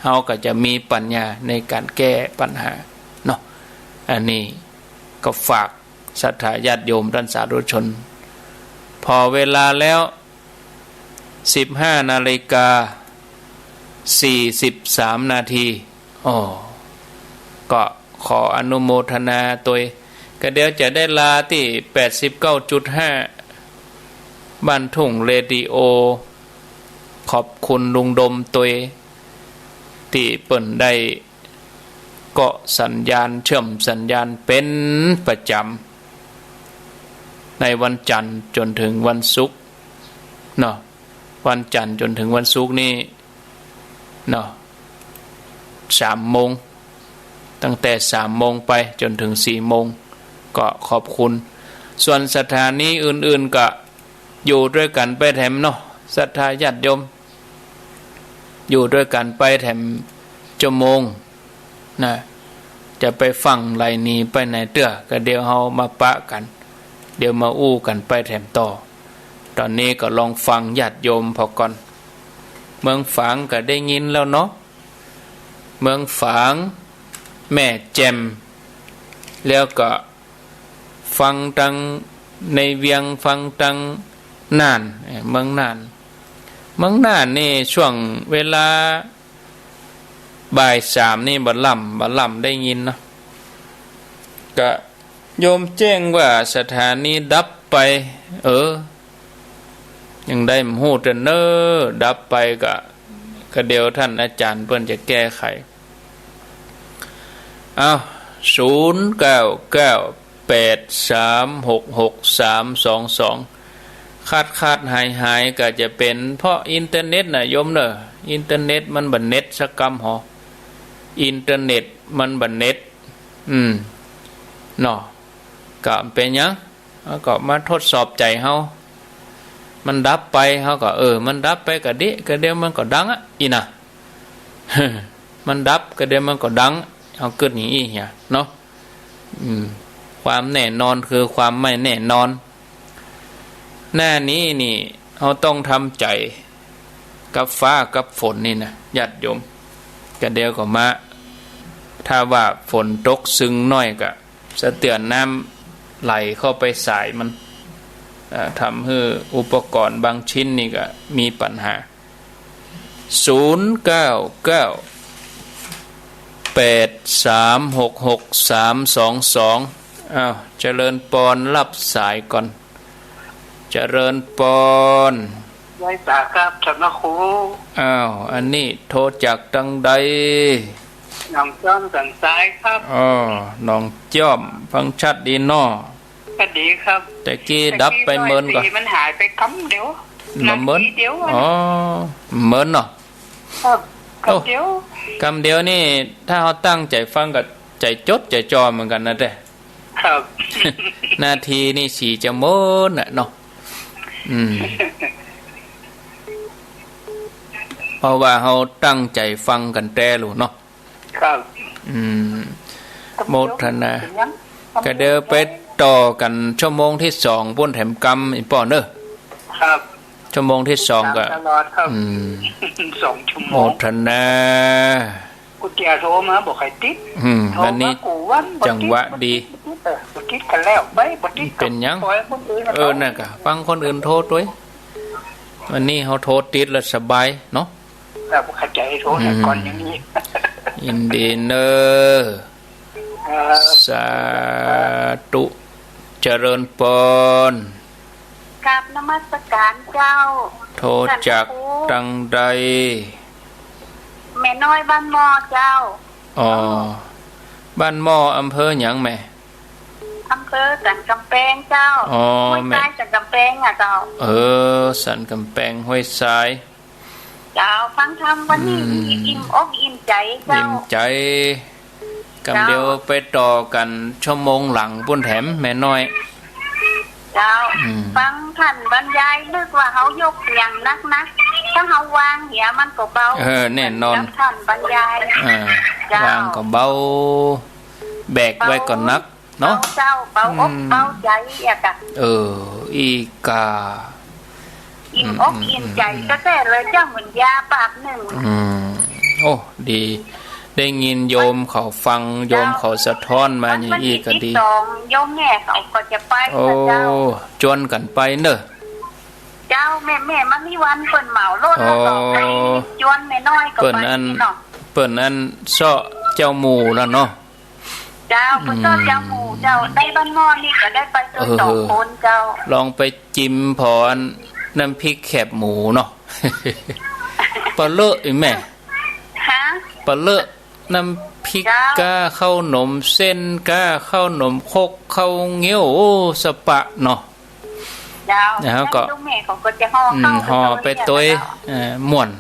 เฮาก็จะมีปัญญาในก๋านแก้ปัญหาเนาะ อันนี้ก็ฝากศรัทธาญาติโยมต้านสาธุชน ผ่อเวลาแล้ว สิบห้านาฬิกา สี่สิบสามนาที อ้อ ก็ขออนุโมทนาตวย ก็เดี๋ยวจะได้ลาตี้ แปดสิบเก้าจุดห้า บ้านทุ่งเรดิโอ ขอบคุณลุงดมตวย ตี้เปิ้นได้เกาะสัญญาณ เชื่อมสัญญาณเป๋นประจ๋ำ ในวันจันทร์จ๋นเถิงวันศุกร์เนาะ วันจันทร์จ๋นเถิงวันศุกร์นี่ เนาะ สามโมง ตั้งแต่สามโมงไปจ๋นเถิงสี่โมง ก็ขอบคุณ ส่วนสถานีอื่นๆ ก็อยู่ตวยกั๋นไปแถมเนาะ ศรัทธาญาติโยม อยู่ตวยกั๋นไปแถมชั่วโมงนะ จะไปฟั่งไหลหนีไปไหนเตื้อ ก็เดี๋ยวเฮามาปะกั๋น เดี๋ยวมาอู้กั๋นไปแถมต่อ ต๋อนนี้ก็ลองฟังญาติโยมผ่อก่อน เมืองฝางก็ได้ยินแล้วเนาะ เมืองฝาง แม่แจ่ม แล้วก็ฟังตังในเวียง ฟังตังน่าน เอ่อ เมืองน่าน เมืองน่านนี่ช่วงเวลาบ่ายสามนี่บ่ล่ำ บ่ล่ำได้ยินเนาะ ก็ โยมแจ้งว่าสถานีดับไป เออ ยังได้บ่ฮู้เตื้อเน่อ ดับไปก็ ก็เดี๋ยวท่านอาจารย์เปิ้นจะแก้ไข เอ้า ศูนย์เก้าเก้า แปดสามหกหกสามสองสอง ขาดๆ หายๆ ก็จะเป๋นเพราะอินเทอร์เน็ตน่ะโยมเน่อ อินเทอร์เน็ตมันบ่เน็ตสักกำหอ อินเทอร์เน็ตมันบ่เน็ต อืม เนาะ ก็บ่เป๋นหยัง เฮาก็มาทดสอบใจ๋เฮา มันดับไป เฮาก็ เออ มันดับไปก็ดี ก็เดี๋ยวมันก็ดังอะ อี้นะ มันดับก็เดี๋ยวมันก็ดัง เฮากึ๊ดอย่างอี้เหียเนาะ อืม ความแน่นอนคือความไม่แน่นอน หน้านี้นี่ เฮาต้องทำใจ๋กับฟ้ากับฝนนี่นะ ญาติโยม ก็เดี๋ยวก็มา ถ้าว่าฝนตกซึ่งน้อยก็ สะเตื้อนน้ำไหลเข้าไปสายมัน เอ่อ ทำหื้ออุปกรณ์บางชิ้นนี่ก็มีปัญหา ศูนย์เก้าเก้า แปดสามหกหกสามสองสอง อ้าว เจริญปอน รับสายก่อน เจริญปอน ไหว้สาครับ ท่านพระครู อ้าว อันนี้โทรจากตังใด หนองจอมสันทรายครับ อ้อ หนองจอม ฟังชัดดีเนาะ ก็ดีครับ แต่กี้ดับไปเมินก่อ แต่กี้ร้อยสี่มันหายไปกำเดียว บ่เมิน นาทีเดียวอะ อ๋อ เมินเนาะ ครับ โอ้ กำเดียว กำเดียวนี่ ถ้าเฮาตั้งใจ๋ฟังก็ใจ๋จดใจ๋จ่อเหมือนกั๋นนะแต๊ ครับ นาทีนี่สีจะเมินน่ะเนาะ อืม เพราะว่าเฮาตั้งใจ๋ฟังกั๋นแต๊ลูกเนาะ ครับ อืม โมทนา ก็เดี๋ยวไปต่อกั๋นชั่วโมงตี้สองปู๊นแถมกำ อีป้อเน่อ ครับ ชั่วโมงตี้สองก็ ตลอดครับ อืม สองชั่วโมง โมทนา กู้เตื้อโทรมาบ่ใค่ติด อืม โทรมา วันนี้ กู้วัน บ่ติด จังหวะดี บ่ติด เออ บ่ติดกั๋นแล้ว ไป บ่ติด เป๋นหยัง ปล่อยคนอื่น เออ เขา นั่นก็ฟังคนอื่นโทรตวย วันนี้เฮาโทรติดแล้วสบายเนาะ ครับ เข้าใจ๋ โทรหาก่อน อืม อย่างนี้ ยินดีเน่อ ครับ สาธุ เจริญปอน กราบนมัสการเจ้า โทรจากตังใด แม่น้อยบ้านหม้อเจ้า อ๋อ บ้านหม้อ อำเภอหยังแม่ อำเภอสันกำแปงเจ้า อ๋อ ห้วยทราย แม่ สันกำแปงอะเจ้า เออ สันกำแปง ห้วยทราย เจ้า ฟังธรรมวันนี้ อืม อิ่มอกอิ่มใจ๋เจ้า อิ่มใจ๋ กำเดียว เจ้า ไปต่อกั๋นชั่วโมงหลังปู๊นแถมแม่น้อย เจ้า อืม ฟังต้านบรรยายนึกว่าเฮายกเสียงนักๆ ถ้าเฮาวางเหียมันก็เบา เออ แน่นอน ฟังต้านบรรยาย เออ เจ้า วางก็เบา แบกไว้ก็หนัก เนาะ เบาเจ้า เบาอก อืม เบาใจ๋อะกะ เออ อี้กา อิ่มอก อืม อิ่มใจ๋ อืม แต๊ๆ เลยเจ้า เหมือนยาปากนึ่ง อืม โอ้ ดี ได้ยินโยมเขาฟัง โยมเขาสะท้อนมาอย่างอี้ก็ดี วันตี้สอง โยมแม่เขาก็จะไป โอ้ นะเจ้า จวนกั๋นไปเน่อ เจ้า แม่ แม่มณีวันเปิ้นเหมารถ อ๋อ แล้วก็ไปจวนแม่น้อยก็ไป เปิ้นอั้น เนาะ เปิ้นอั้นเซาะเจ้าหมู่แล้วเนาะ เจ้า อืม เปิ้นเซาะเจ้าหมู่เจ้า ได้บ้านหม้อนี่ก็ได้ไปเจ้า เออ สองคนเจ้า ลองไปจิมผ่ออันน้ำพริกแคบหมูเนาะ ปะเลอะอีแม่ ฮะ ปะเลอะน้ำพริก เจ้า ก้าข้าวหนมเส้น ก้าข้าวหนมครก ข้าวเงี้ยว โอ้ สะปะเนาะ เจ้า แล้วก็ แล้วลูกแม่เขาก็จะห่อ อืม ข้าว ห่อไปตวย เจ้า เออ ม่วน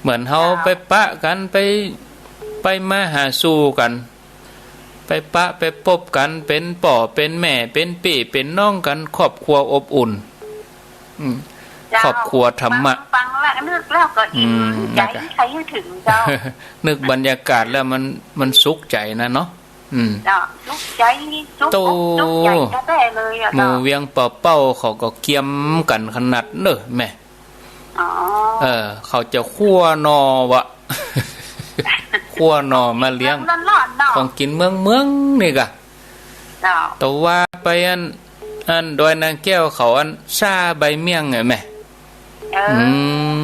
เหมือนเฮา เจ้า ไปปะกั๋น ไป ไปมาหาสู่กั๋น ไปปะไปปบกั๋น เป๋นป้อเป๋นแม่ เป๋นปี้เป๋นน้องกั๋น ครอบครัวอบอุ่น อืม เจ้า ครอบครัวธรรมะ ฟัง ฟังแล้วนึกแล้วก็อิ่ม อืม ใจ๋ แล้วก็ ใจ๋หื้อเถิงเจ้า นึกบรรยากาศแล้วมัน มันสุขใจ๋นะเนาะ อืม เจ้า สุขใจ๋ สุขอก โต้ สุขใจ๋แต๊ๆ เลยอะ หมู่ เจ้า เวียงป่าเป้าเขาก็เกียมกั๋นขนาดเน่อแม่ อ๋อ เออ เขาจะคั่วหน่อวะ คั่วหน่อมาเลี้ยง ร้อนๆ เนาะ ของกิ๋นเมืองๆ นี่กะ เจ้า แต่ว่าไปอัน อันดอยนางแก้วเขาอันซ่าใบเมี่ยงไงแม่ เออ อื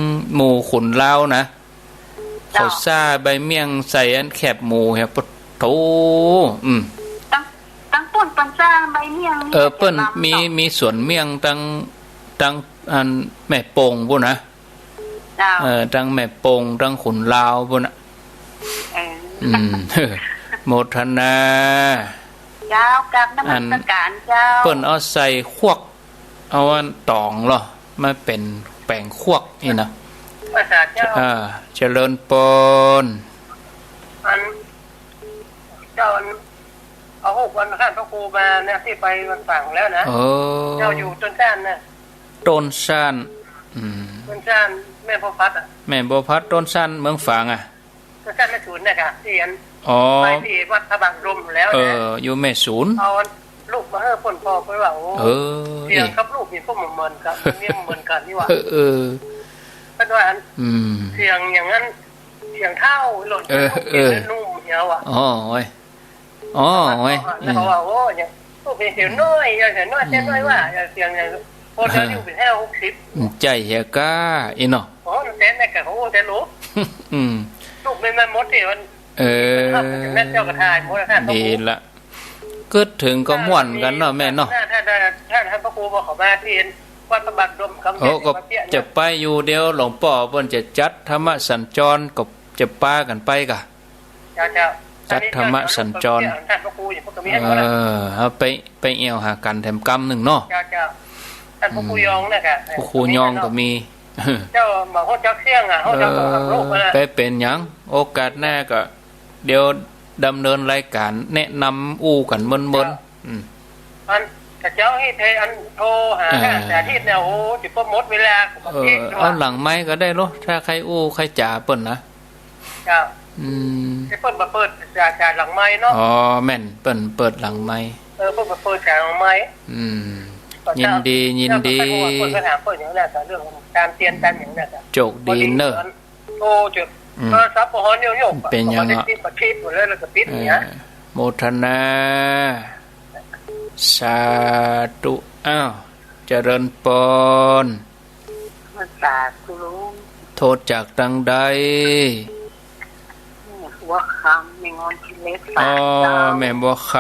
ม หมู่ขุนลาวนะ เจ้า เขาซ่าใบเมี่ยงใส่อันแคบหมูเหีย ปะโถ อืม ตัง ตังปุ้นเปิ้นซ่าใบเมี่ยงนี่ เออ เปิ้น จะลำ มี เนาะ มีสวนเมี่ยงตัง ตังอันแม่ปงปู้นนะ เจ้า เออ ตังแม่ปง ตังขุนลาวปู้นน่ะ เออ อืม โมทนา เจ้า กราบนมัสการเจ้า อันเปิ้นเอาใส่ขวก เอาอันต๋องเหรอ มาเป๋นแป๋งขวกนี่นะ ภาษาเจ้า อ่า เจริญปอน อัน เจ้า อัน เอาฮูปอันต้านพระครูมาเนี่ย ตี้ไปวันฝางแล้วนะ เออ เจ้าอยู่ต้นซ่านนะ ต้นซ่าน อืม ต้นซ่านแม่บัวพัดอะ แม่บัวพัด ต้นซ่านเมืองฝางอะ ต้นซ่านแม่สูนเนี่ยค่ะ ตี้อัน อ๋อ ไปตี้วัดพระบาทลมแล้วนะ เออ อยู่แม่สูน เอาลูกมาหื้อเปิ้นผ่อ เปิ้นว่า โอ้ เออ เสียงกับลูกนี่ก็เหมือนกั๋น เสียงเหมือนกั๋นนี่หว่า เออ เออ เปิ้นว่าอัน อืม เสียงอย่างนั้น เสียงเท่าหล่น เออ เออ นุ่มเหียวอะ อ๋อ โอ้ย อ๋อ โอ้ย แล้วก็ว่า อืม โอ้ เนี่ย พวกเสียงน้อย เสียงน้อย เสียงน้อยว่า เสียงอย่าง พอเดินอยู่เป๋นห้าหกสิบ ใจ้เหียก้า อีเนาะ อ๋อ แต่แม่กะ โอ้ แต่ลูก อืม ลูกไม่ มันหมดที่มัน เออ แม่เจ้ากะถ่ายหมดแล้วค่ะ ดีละ กึ๊ดเถิงก็ม่วนกั๋นเนาะแม่เนาะ ถ้า ถ้า ถ้า ถ้าพระครูบอกเขามาที่วัดพระบาทลม โอ้ ก็จะไปอยู่ เดี๋ยวหลวงป้อเปิ้นจะจัดธรรมสัญจร ก็จะปากั๋นไปกะ เจ้า เจ้า จัดธรรมสัญจร ท่านพระครูอยู่พวกกะมี เออ เอาไป ไปแอ่วหากั๋นแถมกำนึ่งเนาะ เจ้า เจ้า ท่านพระครูยองเนี่ยค่ะ อืม พระครูยองก็มี เจ้ามาโฮเจ้าเสี่ยงอะ โฮเจ้าสองสามรูปนะ เออ ไปเป๋นหยัง โอกาสหน้าก็ เดี๋ยวดำเนินรายการแนะนำอู้กั๋นเมินๆ เจ้า อืม อัน ถ้าเจ้าให้ไทยอันโทรหา เออ อาจารย์อาทิตย์เนี่ย โอ้ จะหมดเวลา เออ เอาหลังไมค์ก็ได้เนาะ ถ้าใค่อู้ใค่จ๋าเปิ้นนะ เจ้า อืม แต่เปิ้นบ่เปิดจา จาหลังไมค์เนาะ อ๋อ แม่น เปิ้นเปิดหลังไมค์ เออ เปิ้นบ่เปิดจาหลังไมค์ อืม ก็จะ ยินดี ยินดี เปิ้นก็ถามเปิ้นอย่างนั้น เรื่องการเตียนกันอย่างนั้น โจคดีเน่อ โอ้ เจ้า อืม โทรศัพท์บ่ฮ้อนโยกๆ เป๋นหยังอะ บ่ได้ปิด บ่คลิปหมดเลย แล้วก็ปิดเนี่ย เออ โมทนา สาธุ อ้าว เจริญปอน สาธุ โทรจากตังใด บัวคำ แม่งอนขี้เหล็ก อ๋อ ฝางเจ้า แม่บัวค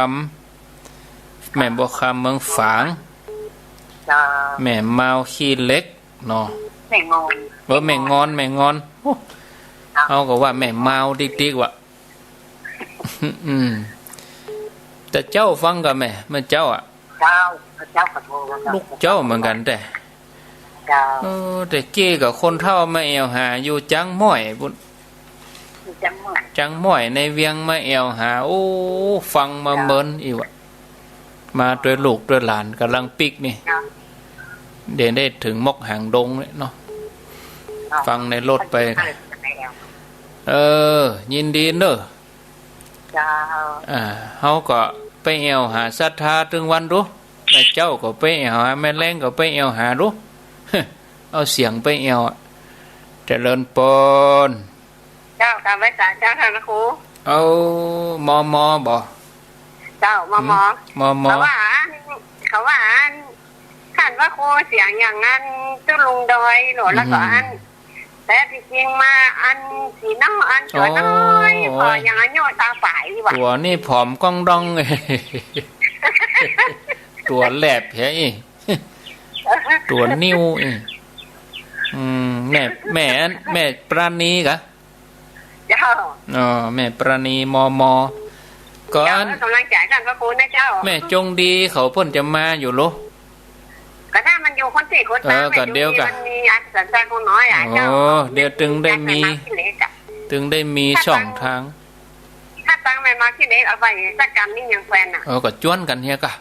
ำ แม่บัวคำเมืองฝาง เจ้า แม่มาวขี้เหล็กเนาะ แม่งอน เออ แม่งอน แม่งอน โอ้ เจ้า เฮาก็ว่าแม่มาวติ๊กๆ ว่ะ อืม แต่เจ้าฟังก่ะแม่ แม่เจ้าอะ เจ้า เจ้าขอโทษ ลูกเจ้าเหมือนกั๋นแต๊ เจ้า เออ แต่กี้ก็คนเฒ่ามาแอ่วหาอยู่จังม้อยปุ้น อยู่จังม้อย จังม้อยในเวียงมาแอ่วหา โอ้ ฟังมา เจ้า เมินอีกว่ะ มาตวยลูกตวยหลานก่ำลังปิ๊กนี่ เจ้า เดี๋ยวได้เถิงมอกหางดงเลยเนาะ เจ้า ฟังในรถไป เจ้า เออ ยินดีเน่อ เจ้า อ่า เฮาก็ไปแอ่วหาศรัทธาตึงวันดู แม่เจ้าก็ไปแอ่วหา แม่แลงก็ไปแอ่วหาดู เอาเสียงไปแอ่วอะ เจริญปอน เจ้า กราบไหว้สาเจ้าค่ะนะครู เอา มอมอ บ่ เจ้า มอมอ หืม มอมอ เขาว่าอัน เขาว่าอัน ท่านว่าครูเสียงอย่างนั้น ตุ๊ลุงดอยหนู แล้วก็ อืม อัน แต่ที่จริงมาอันสีน้องอันตัวน้อย โอ้ พอยังอายุซาวป๋ายดีกว่า ตั๋วนี่ผอมก้องด้อง ตั๋วแหลบเหียอี ตั๋วนิ่วอี อืม แม่ แม่ แม่ปราณีกะ เจ้า อ๋อ แม่ปราณี มอมอ ก็ เจ้า อัน กำลังใจ๋ต้านพระครูนะเจ้า แม่จงดีเขาเปิ้นจะมาอยู่โล ก็ถ้ามันอยู่คนตี้คนตาง เออ แม่จงดี ก็เดี๋ยวกะ มันมีอันสันจรคนน้อยอะ โอ้ เจ้า เดี๋ยวตึงได้มี แม่มาขี้เหล็กอะ ตึงได้มี ถ้า ช่องตาง ถ้าตางแม่มาขี้เหล็กเอาไปสักกำนี่ยังแควนน่ะ เออ ก็จวนกั๋นเหียกะ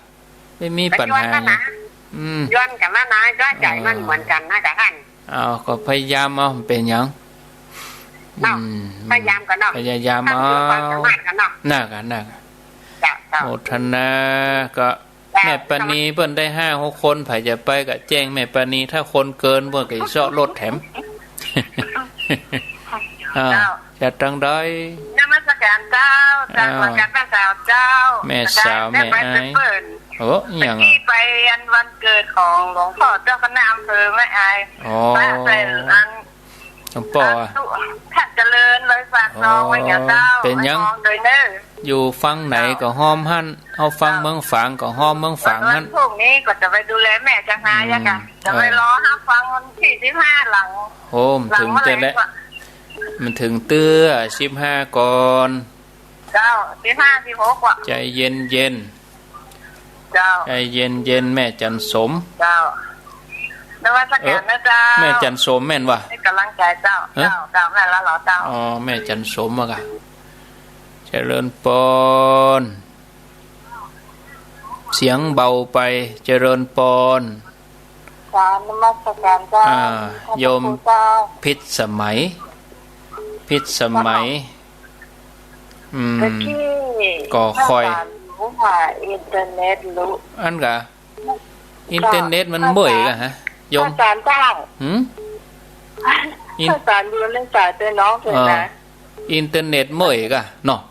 ไม่มีปัญหา ก็จวนกั๋นนะ อืม จวนกั๋นนะนะ ก็ใจ๋มันเหมือนกั๋นนะกะท่าน เอา ก็พยายามเอา เป๋นหยัง เนาะ อืม พยายามกั๋นเนาะ พยายามเอา ตามความสามารถกั๋นเนาะ น่ากะ น่ากะ เจ้า เจ้า โมทนา ก็ เจ้า แม่ปราณีเปิ้นได้ห้าหกคน ใผจะไปก็แจ้งแม่ปราณี ถ้าคนเกินเปิ้นก็จะเซาะรถแถม อ้าว เจ้า จากตังใด นมัสการเจ้า จาก อ้าว วัดกาดแม่สาวเจ้า แม่สาว แม่อ้าย แม่ไปเปิ้น โอ้ อีหยังอะ ตะกี้ไปอันวันเกิดของหลวงพ่อเจ้าคณะอำเภอแม่อาย อ๋อ พระใส่อัน หลวงป้ออะ อ่า สุ ท่านเจริญเลยฝากน้องไว้กับเจ้า อ๋อ เป๋นหยัง ไว้น้องโดยเน้อ อยู่ฝั่งไหนก็ฮ้อมหั้น เฮาฝั่งเมืองฝางก็ฮ้อมเมืองฝางหั้น วันพรุ่งนี้ก็จะไปดูแลแม่จังหา อืม ยังกะ จะไปรอฮับฟังวันตี้สิบห้าหลัง โอ้ มันเถิงเตื้อแล้ว หลังเมื่อไหร่ก็ มันเถิงเตื้อสิบห้าก่อน เจ้า สิบห้า สิบหกว่ะ ใจเย็นๆ เจ้า ใจเย็นๆ แม่จันสม เจ้า นมัสการนะเจ้า เออ แม่จันสมแม่นวะ ให้กำลังใจเจ้า ฮะ เจ้า เจ้า แม่นแล้วเหรอเจ้า อ๋อ แม่จันสมอะกะ เจริญปอน เสียงเบาไป เจริญปอน กราบนมัสการเจ้า อ่า ท่านพระครูเจ้า โยมพิษสมัย พิษสมัย เจ้า อืม ตะกี้ ก็ค่อย พระอาจารย์รู้ว่าอินเทอร์เน็ตรู้ อันกะ อินเทอร์เน็ตมันเมื่อยกะฮะ โยม พระอาจารย์เจ้า หืม อิน พระอาจารย์อยู่ในสายเตยน้องเตยนะ เออ อินเทอร์เน็ตเมื่อยกะเนาะ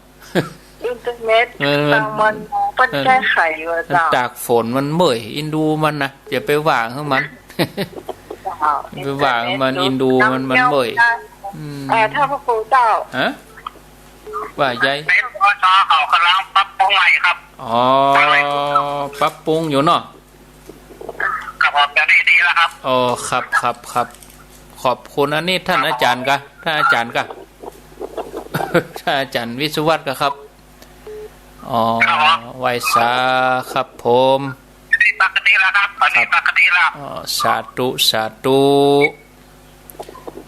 อินเทอร์เน็ต เออ มัน บางวันมัน เออ แก้ไขอยู่อะเจ้า ตากฝนมันเมื่อย อินดูมันนะ อย่าไปว่าหื้อมัน เจ้า ไปว่ามัน อินเทอร์เน็ต อินดูมัน มันเมื่อย น้ำเจ้า อืม เอ่อ ท่านพระครูเจ้า ฮะ ว่าใหญ่ เน็ต ป.ส.เขากำลังปรับปรุงใหม่ครับ อ๋อ ปรับปรุงอยู่เนาะ ครับผม เดี๋ยวนี้ดีแล้วครับ อ๋อ ครับ ครับ ครับ ขอบคุณ อันนี้ท่านอาจารย์กะ ท่านอาจารย์กะ ท่านอาจารย์วิศวัตรกะครับ อ๋อ ครับผม ไหว้สาครับผม นี่ปกติแล้วครับ ตอนนี้ ครับ ปกติแล้ว อ๋อ สาธุ สาธุ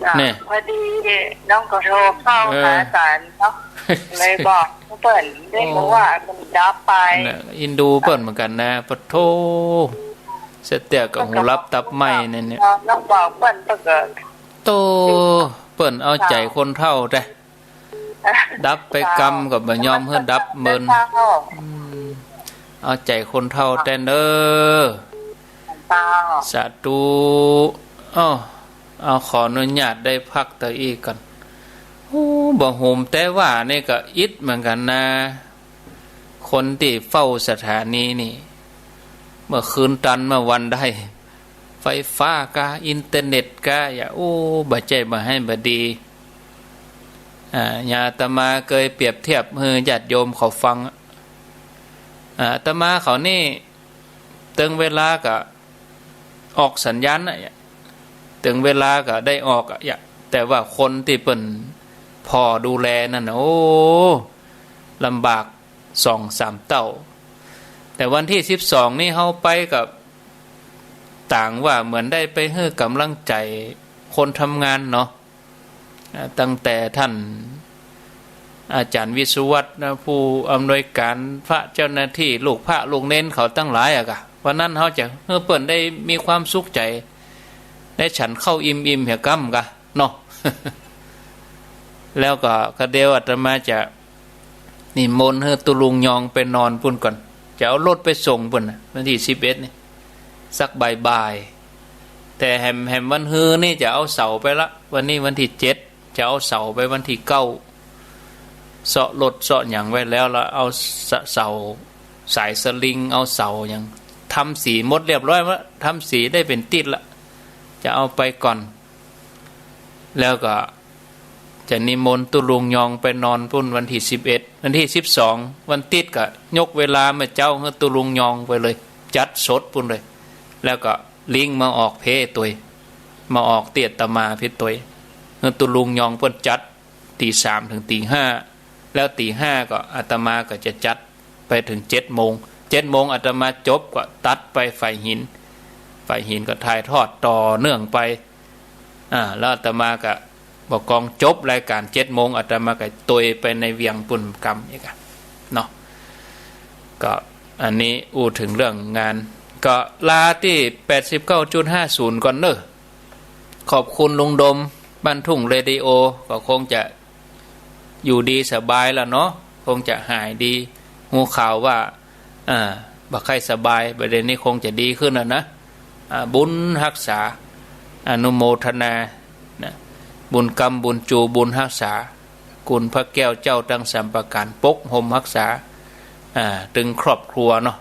จ้ะ เนี่ย พอดีน้องก็โทรเข้า เออ หาอาจารย์เนาะ เลยบอกเปิ้น ได้บอกว่ามันดับไป อันน่ะ อินดูเปิ้นเหมือนกันนะ ปะโธ่ เสียเตี้ยกับหูหลับตับไหม้เนี่ย น้องบอกเปิ้น เปิ้นก็ โธ่ เปิ้นเอาใจ๋คนเฒ่าแต๊ ดับไปกำก็บ่ยอมหื้อดับเมิน เจ้า อืม เอาใจ๋คนเฒ่าแต๊เน่อ เจ้า สาธุ อ้อ เอาขออนุญาตได้พักตะอี้ก่อน โอ้ บ่าโฮมแต่ว่านี่ก็อิดเหมือนกั๋นนะ คนตี้เฝ้าสถานีนี่ เมื่อคืนตันเมื่อวันได้ ไฟฟ้ากา อินเทอร์เน็ตกา อย่า โอ้ บ่ใจ้บ่าไห้บ่ดี อ่า อย่างอาตมาเกยเปรียบเทียบหื้อญาติโยมเขาฟัง อ่า อาตมาเขานี่ เถิงเวลาก็ออกสัญญาณนะ เถิงเวลาก็ได้ออกอะ แต่ว่าคนตี้เปิ้นผ่อดูแลนั่นน่ะ โอ้ ลำบากสองสามเต้า แต่วันตี้สิบสองนี่เฮาไปก็ต่างว่าเหมือนได้ไปหื้อก๋ำลังใจ๋คนทำงานเนาะ อ่า ตั้งแต่ท่านอาจ๋ารย์วิศวัตรนะ ผู้อำนวยก๋าน พระเจ้าหน้าตี้ ลูกพระลูกเณรเขาตังหลายอะกะ วันนั้นเฮาจะหื้อเปิ้นได้มีความสุขใจ๋ ได้ฉันข้าวอิ่มๆ เหียกำกะเนาะ แล้วก็กะเดี๋ยวอาตมาจะนิมนต์หื้อตุ๊ลุงยองไปนอนปุ้นก่อน จะเอารถไปส่งปุ้นน่ะ วันตี้สิบเอ็ดนี่ สักบ่ายๆ แต่แหม แหมวันฮือนี่จะเอาเสาไปละ วันนี้วันตี้เจ็ด จะเอาเสาไปวันตี้เก้า เซาะรถเซาะหยังไว้แล้ว แล้วเอาเสา เสาสายสลิง เอาเสาหยัง ทำสีหมดเรียบร้อยละ ทำสีได้เป๋นติ๊ดละ จะเอาไปก่อน แล้วก็จะนิมนต์ตุ๊ลุงยองไปนอนปุ้นวันตี้สิบเอ็ด วันตี้สิบสอง วันติ๊ดก็ยกเวลาเมื่อเจ๊าหื้อตุ๊ลุงยองไปเลย จัดสดปุ้นเลย แล้วก็ลิงก์มาออกเพจตวย มาออกตี้อาตมาเพจตวย หื้อตุ๊ลุงยองเปิ้นจัด ตีสามเถิงตีห้า แล้วตีห้าก็อาตมาก็จะจัดไปเถิงเจ็ดโมง เจ็ดโมงอาตมาจบก็ตัดไปฝ่ายหิน ฝ่ายหินก็ถ่ายทอดต่อเนื่องไป อ่า แล้วอาตมาก็บ่ากองจบรายก๋านเจ็ดโมง อาตมาก็ตวยไปในเวียงปุ้นกำอีกอะเนาะ ก็อันนี้อู้เถิงเรื่องงาน ก็ลาตี้ แปดสิบเก้าจุดห้าศูนย์ ก่อนเน่อ ขอบคุณลุงดม บ้านทุ่งเรดิโอ ก็คงจะอยู่ดีสบายแล้วเนาะ คงจะหายดี ฮู้ข่าวว่า อ่า บ่ใค่สบาย บ่าเดี่ยวนี้คงจะดีขึ้นแล้วนะ อ่า บุญฮักษา อนุโมทนา นะ บุญกำบุญจู บุญฮักษา คุณพระแก้วเจ้าตังสามประก๋าน ปกห่มฮักษา อ่า ตึงครอบครัวเนาะ